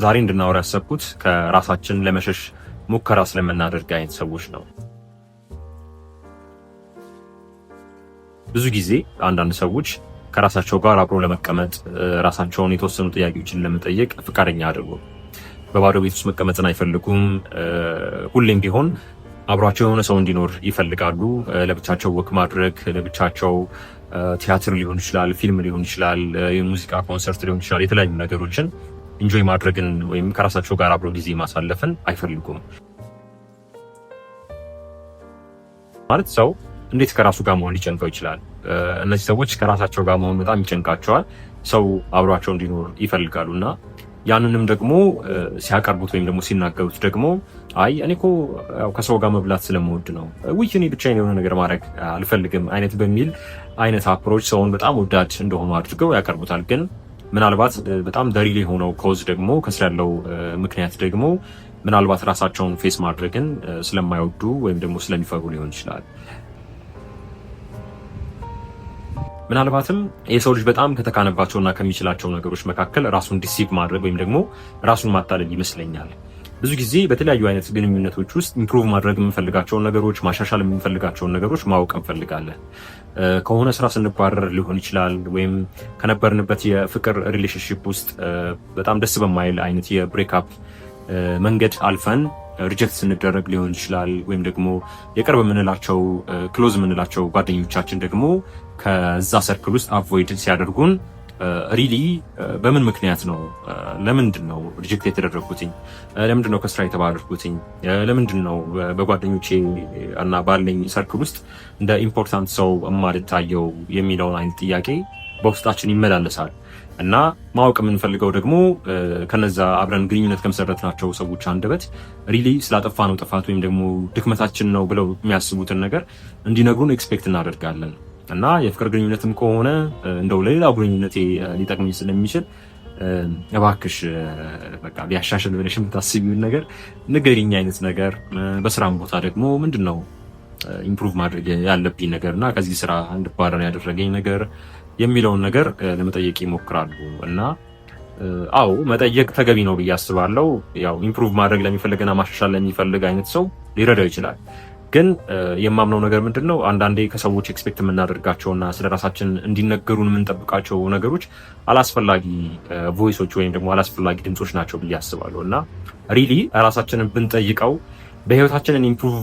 ዛሬ እንድናወራ ያሰብኩት ከራሳችን ለመሸሽ ሙከራ ስለምናደርግ አይነት ሰዎች ነው። ብዙ ጊዜ አንዳንድ ሰዎች ከራሳቸው ጋር አብሮ ለመቀመጥ፣ ራሳቸውን የተወሰኑ ጥያቄዎችን ለመጠየቅ ፈቃደኛ አይደሉም። በባዶ ቤት ውስጥ መቀመጥን አይፈልጉም። ሁሌም ቢሆን አብሯቸው የሆነ ሰው እንዲኖር ይፈልጋሉ። ለብቻቸው walk ማድረግ፣ ለብቻቸው ቲያትር ሊሆን ይችላል፣ ፊልም ሊሆን ይችላል፣ የሙዚቃ ኮንሰርት ሊሆን ይችላል። የተለያዩ ነገሮችን enjoy ማድረግን ወይም ከራሳቸው ጋር አብሮ ጊዜ ማሳለፍን አይፈልጉም። ማለት ሰው እንዴት ከራሱ ጋር መሆን ሊጨንቀው ይችላል? እነዚህ ሰዎች ከራሳቸው ጋር መሆን በጣም ይጨንቃቸዋል። ሰው አብሯቸው እንዲኖር ይፈልጋሉ እና ያንንም ደግሞ ሲያቀርቡት ወይም ደግሞ ሲናገሩት ደግሞ አይ እኔ እኮ ከሰው ጋር መብላት ስለምወድ ነው፣ ውይ እኔ ብቻዬን የሆነ ነገር ማድረግ አልፈልግም አይነት በሚል አይነት approach ሰውን በጣም ወዳድ እንደሆኑ አድርገው ያቀርቡታል። ግን ምናልባት በጣም the real የሆነው cause ደግሞ ከስር ያለው ምክንያት ደግሞ ምናልባት ራሳቸውን face ማድረግን ስለማይወዱ ወይም ደግሞ ስለሚፈሩ ሊሆን ይችላል። ምናልባትም የሰው ልጅ በጣም ከተካነባቸውና ከሚችላቸው ነገሮች መካከል ራሱን deceive ማድረግ ወይም ደግሞ ራሱን ማታለል ይመስለኛል። ብዙ ጊዜ በተለያዩ አይነት ግንኙነቶች ውስጥ improve ማድረግ የምንፈልጋቸውን ነገሮች፣ ማሻሻል የምንፈልጋቸውን ነገሮች ማወቅ እንፈልጋለን። ከሆነ ስራ ስንባረር ሊሆን ይችላል፣ ወይም ከነበርንበት የፍቅር relationship ውስጥ በጣም ደስ በማይል አይነት የ breakup መንገድ አልፈን reject ስንደረግ ሊሆን ይችላል። ወይም ደግሞ የቅርብ የምንላቸው፣ close የምንላቸው ጓደኞቻችን ደግሞ ከዛ circle ውስጥ avoid ሲያደርጉን really በምን ምክንያት ነው? ለምንድን ነው reject የተደረግኩትኝ? ለምንድን ነው ከስራ የተባረርኩትኝ? ለምንድን ነው በጓደኞቼ እና ባለኝ circle ውስጥ እንደ important ሰው የማልታየው የሚለውን አይነት ጥያቄ በውስጣችን ይመላለሳል። እና ማወቅ የምንፈልገው ደግሞ ከነዛ አብረን ግንኙነት ከመሰረትናቸው ሰዎች አንደበት really ስላጠፋነው ጥፋት ወይም ደግሞ ድክመታችን ነው ብለው የሚያስቡትን ነገር እንዲነግሩን expect እናደርጋለን። እና የፍቅር ግንኙነትም ከሆነ እንደው ለሌላው ግንኙነቴ ሊጠቅመኝ ስለሚችል እባክሽ በቃ ቢያሻሽል ብለሽ የምታስቢውን ነገር ንገሪኝ አይነት ነገር፣ በስራም ቦታ ደግሞ ምንድን ነው improve ማድረግ ያለብኝ ነገር እና ከዚህ ስራ እንድባረር ያደረገኝ ነገር የሚለውን ነገር ለመጠየቅ ይሞክራሉ። እና አዎ፣ መጠየቅ ተገቢ ነው ብዬ አስባለሁ። ያው improve ማድረግ ለሚፈልግና ማሻሻል ለሚፈልግ አይነት ሰው ሊረዳው ይችላል። ግን የማምነው ነገር ምንድን ነው፣ አንዳንዴ ከሰዎች expect የምናደርጋቸውና ስለ ራሳችን እንዲነገሩን የምንጠብቃቸው ነገሮች አላስፈላጊ voice ኦች ወይም ደግሞ አላስፈላጊ ድምጾች ናቸው ብዬ አስባለሁ። እና really ራሳችንን ብንጠይቀው በህይወታችንን improve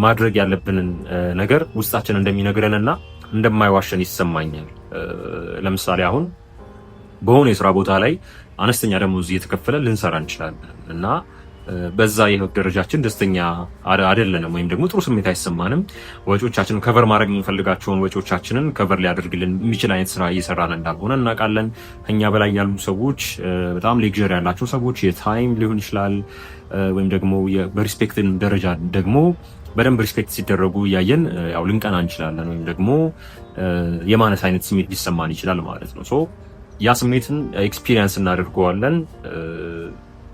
ማድረግ ያለብንን ነገር ውስጣችን እንደሚነግረንና እንደማይዋሸን ይሰማኛል። ለምሳሌ አሁን በሆነ የስራ ቦታ ላይ አነስተኛ ደሞዝ እየተከፈለ ልንሰራ እንችላለን እና በዛ የህይወት ደረጃችን ደስተኛ አይደለንም ወይም ደግሞ ጥሩ ስሜት አይሰማንም። ወጪዎቻችንን cover ማድረግ የምንፈልጋቸውን ወጪዎቻችንን cover ሊያደርግልን የሚችል አይነት ስራ እየሰራን እንዳልሆነ እናውቃለን። ከኛ በላይ ያሉ ሰዎች፣ በጣም luxury ያላቸው ሰዎች የ time ሊሆን ይችላል ወይም ደግሞ በ respect ደረጃ ደግሞ በደንብ respect ሲደረጉ እያየን ያው ልንቀና እንችላለን ወይም ደግሞ የማነስ አይነት ስሜት ሊሰማን ይችላል ማለት ነው። So ያ ስሜትን experience እናደርገዋለን፣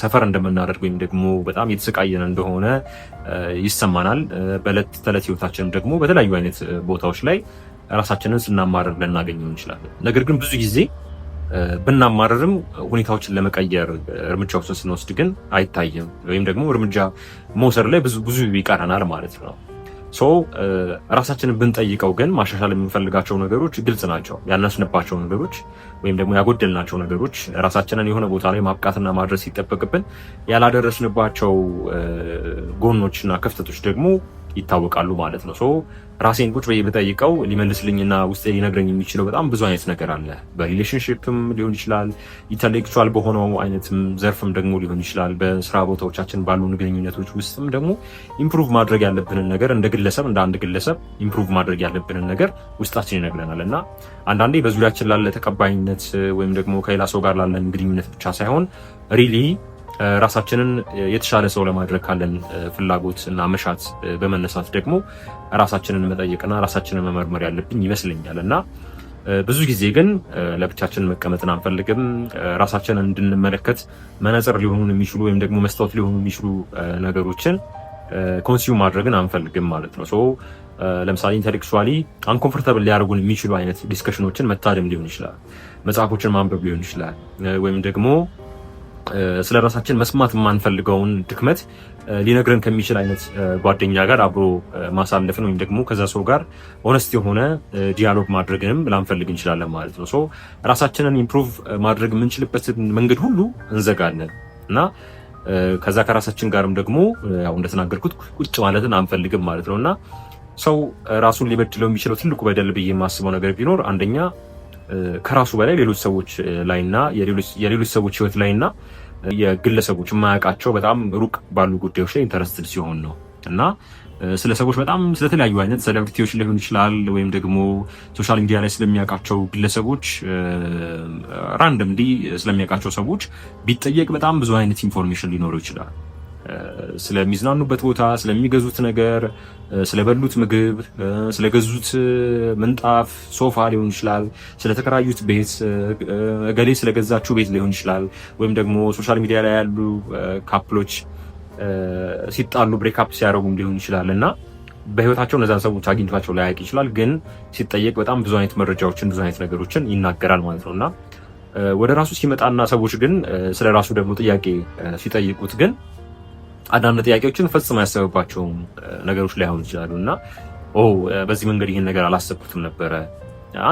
suffer እንደምናደርግ ወይም ደግሞ በጣም የተሰቃየን እንደሆነ ይሰማናል። በዕለት ተዕለት ህይወታችንም ደግሞ በተለያዩ አይነት ቦታዎች ላይ ራሳችንን ስናማርር ልናገኘው እንችላለን። ነገር ግን ብዙ ጊዜ ብናማርርም ሁኔታዎችን ለመቀየር እርምጃዎችን ስንወስድ ግን አይታይም፣ ወይም ደግሞ እርምጃ መውሰድ ላይ ብዙ ብዙ ይቀረናል ማለት ነው። So ራሳችንን ብንጠይቀው ግን ማሻሻል የምንፈልጋቸው ነገሮች ግልጽ ናቸው። ያነስንባቸው ነገሮች ወይም ደግሞ ያጎደልናቸው ነገሮች፣ ራሳችንን የሆነ ቦታ ላይ ማብቃትና ማድረስ ሲጠበቅብን ያላደረስንባቸው ጎኖችና ክፍተቶች ደግሞ ይታወቃሉ ማለት ነው። So ራሴን ቁጭ ብዬ ብጠይቀው ሊመልስልኝና ውስጤ ሊነግረኝ የሚችለው በጣም ብዙ አይነት ነገር አለ። በ relationship ም ሊሆን ይችላል፣ intellectual በሆነው አይነትም ዘርፍም ደግሞ ሊሆን ይችላል። በስራ ቦታዎቻችን ባሉን ግንኙነቶች ውስጥም ደግሞ improve ማድረግ ያለብንን ነገር እንደ ግለሰብ፣ እንደ አንድ ግለሰብ improve ማድረግ ያለብንን ነገር ውስጣችን ይነግረናል። እና አንዳንዴ በዙሪያችን ላለ ተቀባይነት ወይም ደግሞ ከሌላ ሰው ጋር ላለን ግንኙነት ብቻ ሳይሆን really ራሳችንን የተሻለ ሰው ለማድረግ ካለን ፍላጎት እና መሻት በመነሳት ደግሞ ራሳችንን መጠየቅና ራሳችንን መመርመር ያለብን ይመስለኛል። እና ብዙ ጊዜ ግን ለብቻችን መቀመጥን አንፈልግም። ራሳችንን እንድንመለከት መነጽር ሊሆኑ የሚችሉ ወይም ደግሞ መስታወት ሊሆኑ የሚችሉ ነገሮችን consume ማድረግን አንፈልግም ማለት ነው። So ለምሳሌ intellectually uncomfortable ሊያደርጉን የሚችሉ አይነት discussion ኦችን መታደም ሊሆን ይችላል፣ መጽሐፎችን ማንበብ ሊሆን ይችላል፣ ወይም ደግሞ ስለ ራሳችን መስማት የማንፈልገውን ድክመት ሊነግረን ከሚችል አይነት ጓደኛ ጋር አብሮ ማሳለፍን ወይም ደግሞ ከዛ ሰው ጋር honest የሆነ dialogue ማድረግንም ላንፈልግ እንችላለን ማለት ነው። So ራሳችንን improve ማድረግ የምንችልበትን መንገድ ሁሉ እንዘጋለን እና ከዛ ከራሳችን ጋርም ደግሞ ያው እንደተናገርኩት ቁጭ ማለትን አንፈልግም ማለት ነው። እና ሰው ራሱን ሊበድለው የሚችለው ትልቁ በደል ብዬ የማስበው ነገር ቢኖር አንደኛ ከራሱ በላይ ሌሎች ሰዎች ላይና የሌሎች ሰዎች ህይወት ላይና የግለሰቦች የማያውቃቸው በጣም ሩቅ ባሉ ጉዳዮች ላይ interested ሲሆን ነው። እና ስለ ሰዎች በጣም ስለተለያዩ አይነት celebrity ዎች ሊሆን ይችላል፣ ወይም ደግሞ social media ላይ ስለሚያውቃቸው ግለሰቦች፣ randomly ስለሚያውቃቸው ሰዎች ቢጠየቅ በጣም ብዙ አይነት information ሊኖረው ይችላል። ስለሚዝናኑበት ቦታ፣ ስለሚገዙት ነገር፣ ስለበሉት ምግብ፣ ስለገዙት ምንጣፍ፣ ሶፋ ሊሆን ይችላል፣ ስለተከራዩት ቤት፣ እገሌ ስለገዛችው ቤት ሊሆን ይችላል፣ ወይም ደግሞ social media ላይ ያሉ couple ኦች ሲጣሉ break up ሲያደርጉም ሊሆን ይችላል። እና በህይወታቸው እነዛን ሰዎች አግኝቷቸው ላያውቅ ይችላል። ግን ሲጠየቅ በጣም ብዙ አይነት መረጃዎችን፣ ብዙ አይነት ነገሮችን ይናገራል ማለት ነው። እና ወደ ራሱ ሲመጣና ሰዎች ግን ስለ ራሱ ደግሞ ጥያቄ ሲጠይቁት ግን አንዳንድ ጥያቄዎችን ፈጽሞ ያሰበባቸውም ነገሮች ላይሆኑ ይችላሉ። እና ኦ በዚህ መንገድ ይህን ነገር አላሰብኩትም ነበረ፣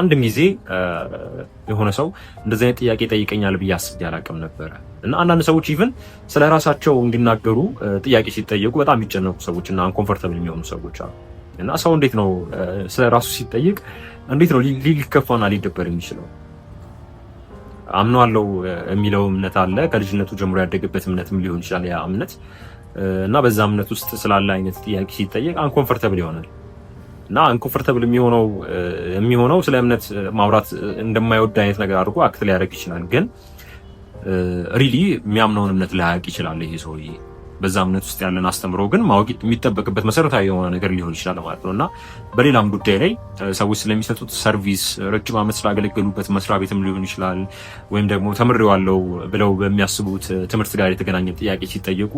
አንድም ጊዜ የሆነ ሰው እንደዚህ አይነት ጥያቄ ይጠይቀኛል ብዬ አስቤ አላውቅም ነበረ። እና አንዳንድ ሰዎች even ስለ ራሳቸው እንዲናገሩ ጥያቄ ሲጠየቁ በጣም የሚጨነቁ ሰዎች እና uncomfortable የሚሆኑ ሰዎች አሉ። እና ሰው እንዴት ነው ስለ ራሱ ሲጠይቅ እንዴት ነው ሊከፋና ሊደበር የሚችለው? አምኗለው የሚለው እምነት አለ። ከልጅነቱ ጀምሮ ያደገበት እምነትም ሊሆን ይችላል ያ እምነት። እና በዛ እምነት ውስጥ ስላለ አይነት ጥያቄ ሲጠየቅ uncomfortable ይሆናል። እና uncomfortable የሚሆነው ስለ እምነት ማውራት እንደማይወድ አይነት ነገር አድርጎ act ሊያደርግ ይችላል። ግን really የሚያምነውን እምነት ላያውቅ ይችላል ይሄ ሰውዬ። በዛ እምነት ውስጥ ያለን አስተምሮ ግን ማወቅ የሚጠበቅበት መሰረታዊ የሆነ ነገር ሊሆን ይችላል ማለት ነው። እና በሌላም ጉዳይ ላይ ሰዎች ስለሚሰጡት service፣ ረጅም ዓመት ስላገለገሉበት መስሪያ ቤትም ሊሆን ይችላል፣ ወይም ደግሞ ተምሬዋለሁ ብለው በሚያስቡት ትምህርት ጋር የተገናኘ ጥያቄ ሲጠየቁ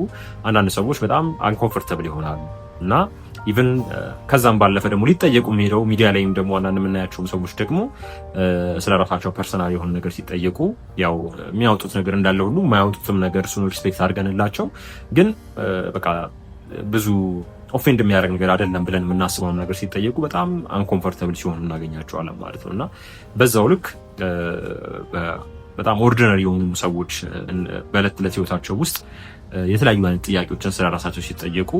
አንዳንድ ሰዎች በጣም uncomfortable ይሆናሉ። እና even ከዛም ባለፈ ደግሞ ሊጠየቁ የሚሄደው ሚዲያ ላይም ደግሞ አንዳንድ የምናያቸውም ሰዎች ደግሞ ስለ ራሳቸው personal የሆነ ነገር ሲጠየቁ ያው የሚያወጡት ነገር እንዳለ ሁሉ የማያወጡትም ነገር እሱን respect አድርገንላቸው ግን በቃ ብዙ offend የሚያደርግ ነገር አይደለም ብለን የምናስበውን ነገር ሲጠየቁ በጣም uncomfortable ሲሆኑ እናገኛቸዋለን ማለት ነው። እና በዛው ልክ በጣም ordinary የሆኑ ሰዎች በዕለት ተዕለት ህይወታቸው ውስጥ የተለያዩ አይነት ጥያቄዎችን ስለ ራሳቸው ሲጠየቁ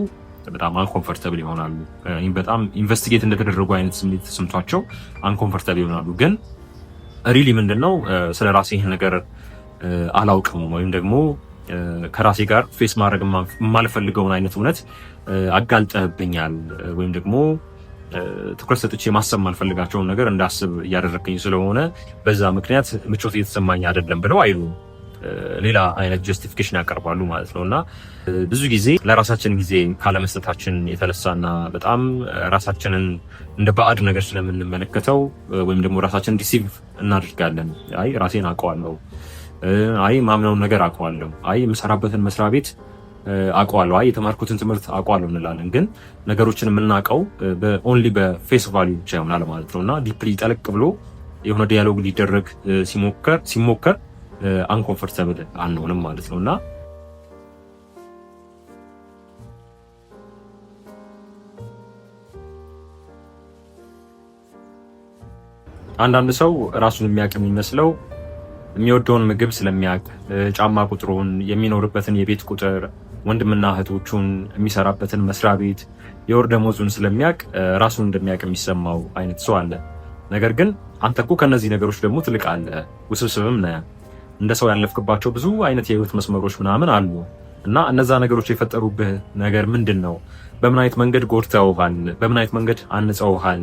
በጣም uncomfortable ይሆናሉ። በጣም investigate እንደተደረጉ አይነት ስሜት ተሰምቷቸው uncomfortable ይሆናሉ። ግን really ምንድን ነው ስለ ራሴ ይህ ነገር አላውቅም ወይም ደግሞ ከራሴ ጋር face ማድረግ የማልፈልገውን አይነት እውነት አጋልጠህብኛል ወይም ደግሞ ትኩረት ሰጥቼ ማሰብ የማልፈልጋቸውን ነገር እንዳስብ እያደረግኝ ስለሆነ በዛ ምክንያት ምቾት እየተሰማኝ አይደለም ብለው አይሉም። ሌላ አይነት justification ያቀርባሉ ማለት ነው። እና ብዙ ጊዜ ለራሳችን ጊዜ ካለመስጠታችን የተነሳና በጣም ራሳችንን እንደ ባዕድ ነገር ስለምንመለከተው ወይም ደግሞ ራሳችንን deceive እናደርጋለን። አይ ራሴን አውቀዋለሁ፣ አይ ማምነውን ነገር አውቀዋለሁ፣ አይ የምሰራበትን መስሪያ ቤት አውቀዋለሁ፣ አይ የተማርኩትን ትምህርት አውቀዋለሁ እንላለን። ግን ነገሮችን የምናውቀው only በ face value ብቻ ይሆናል ማለት ነው። እና deeply ጠለቅ ብሎ የሆነ dialogue ሊደረግ ሲሞከር uncomfortable አንሆንም ማለት ነው። እና አንዳንድ ሰው ራሱን የሚያውቅ የሚመስለው የሚወደውን ምግብ ስለሚያውቅ፣ ጫማ ቁጥሩን፣ የሚኖርበትን የቤት ቁጥር፣ ወንድምና እህቶቹን፣ የሚሰራበትን መስሪያ ቤት፣ የወር ደመወዙን ስለሚያውቅ ራሱን እንደሚያውቅ የሚሰማው አይነት ሰው አለ። ነገር ግን አንተ እኮ ከነዚህ ነገሮች ደግሞ ትልቅ አለ፣ ውስብስብም ነህ። እንደ ሰው ያለፍክባቸው ብዙ አይነት የህይወት መስመሮች ምናምን አሉ። እና እነዛ ነገሮች የፈጠሩብህ ነገር ምንድን ነው? በምን አይነት መንገድ ጎድተውሃል? በምን አይነት መንገድ አንጸውሃል?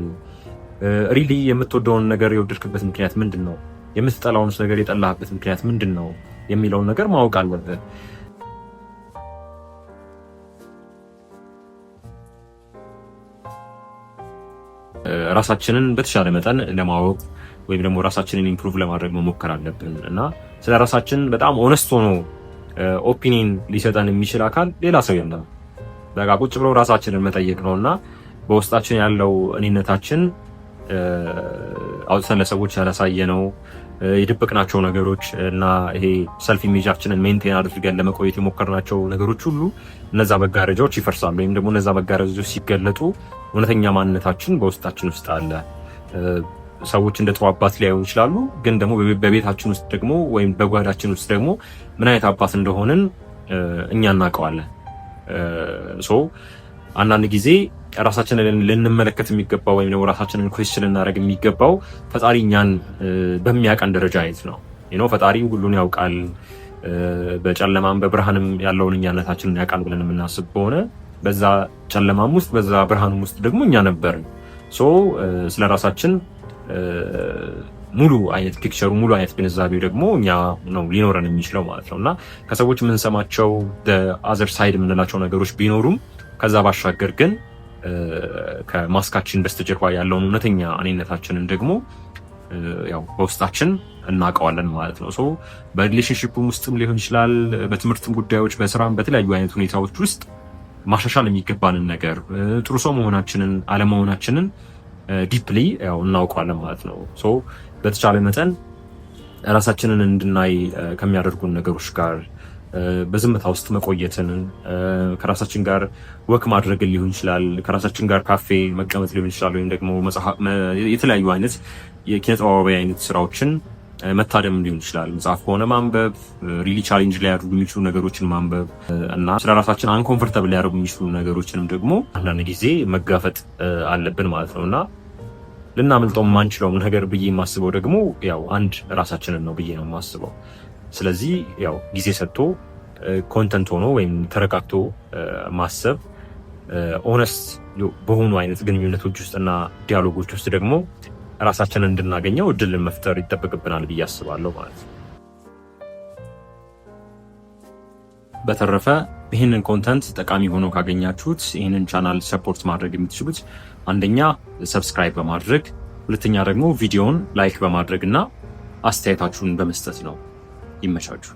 Really የምትወደውን ነገር የወደድክበት ምክንያት ምንድን ነው? የምትጠላውን ነገር የጠላህበት ምክንያት ምንድን ነው? የሚለውን ነገር ማወቅ አለብህ። ራሳችንን በተሻለ መጠን ለማወቅ ወይም ደግሞ ራሳችንን improve ለማድረግ መሞከር አለብን። እና ስለ ራሳችን በጣም honest ሆኖ opinion ሊሰጠን የሚችል አካል ሌላ ሰው የለም። በቃ ቁጭ ብሎ ራሳችንን መጠየቅ ነው። እና በውስጣችን ያለው እኔነታችን አውጥተን ለሰዎች ያላሳየነው፣ የደበቅናቸው ነገሮች እና ይሄ self image ኣችንን maintain አድርገን ለመቆየት የሞከርናቸው ነገሮች ሁሉ፣ እነዛ መጋረጃዎች ይፈርሳሉ። ወይም ደግሞ እነዛ መጋረጃዎች ሲገለጡ እውነተኛ ማንነታችን በውስጣችን ውስጥ አለ። ሰዎች እንደ ጥሩ አባት ሊያዩ ይችላሉ። ግን ደግሞ በቤታችን ውስጥ ደግሞ ወይም በጓዳችን ውስጥ ደግሞ ምን አይነት አባት እንደሆንን እኛ እናውቀዋለን። So አንዳንድ ጊዜ ራሳችንን ልንመለከት የሚገባው ወይም ደግሞ ራሳችንን question ልናደርግ የሚገባው ፈጣሪ እኛን በሚያውቀን ደረጃ አይነት ነው። ፈጣሪ ሁሉን ያውቃል፣ በጨለማም በብርሃንም ያለውን እኛነታችንን ያውቃል ብለን የምናስብ ከሆነ በዛ ጨለማም ውስጥ በዛ ብርሃንም ውስጥ ደግሞ እኛ ነበርን። So ስለ ራሳችን ሙሉ አይነት picture ኡ፣ ሙሉ አይነት ግንዛቤው ደግሞ እኛ ነው ሊኖረን የሚችለው ማለት ነው። እና ከሰዎች የምንሰማቸው other side የምንላቸው ነገሮች ቢኖሩም ከዛ ባሻገር ግን ከማስካችን በስተጀርባ ያለውን እውነተኛ እኔነታችንን ደግሞ ያው በውስጣችን እናውቀዋለን ማለት ነው። So በ relationship ም ውስጥም ሊሆን ይችላል፣ በትምህርትም ጉዳዮች፣ በስራም፣ በተለያዩ አይነት ሁኔታዎች ውስጥ ማሻሻል የሚገባንን ነገር፣ ጥሩ ሰው መሆናችንን አለመሆናችንን deeply ያው እናውቀዋለን ማለት ነው። So በተቻለ መጠን ራሳችንን እንድናይ ከሚያደርጉን ነገሮች ጋር በዝምታ ውስጥ መቆየትን፣ ከራሳችን ጋር walk ማድረግን ሊሆን ይችላል፣ ከራሳችን ጋር ካፌ መቀመጥ ሊሆን ይችላል፣ ወይም ደግሞ የተለያዩ አይነት የኪነ ጥበባዊ አይነት ስራዎችን መታደም ሊሆን ይችላል። መጽሐፍ ከሆነ ማንበብ፣ really challenge ሊያደርጉ የሚችሉ ነገሮችን ማንበብ እና ስለ ራሳችን uncomfortable ሊያደርጉ የሚችሉ ነገሮችንም ደግሞ አንዳንድ ጊዜ መጋፈጥ አለብን ማለት ነው። እና ልናመልጠው የማንችለውም ነገር ብዬ የማስበው ደግሞ ያው አንድ ራሳችንን ነው ብዬ ነው የማስበው። ስለዚህ ያው ጊዜ ሰጥቶ content ሆኖ ወይም ተረጋግቶ ማሰብ፣ honest በሆኑ አይነት ግንኙነቶች ውስጥ እና dialogue ኦች ውስጥ ደግሞ ራሳችንን እንድናገኘው እድልን መፍጠር ይጠበቅብናል ብዬ አስባለሁ ማለት ነው። በተረፈ ይህንን content ጠቃሚ ሆኖ ካገኛችሁት ይህንን channel support ማድረግ የምትችሉት አንደኛ subscribe በማድረግ፣ ሁለተኛ ደግሞ ቪዲዮውን like በማድረግ እና አስተያየታችሁን በመስጠት ነው። ይመቻችሁ።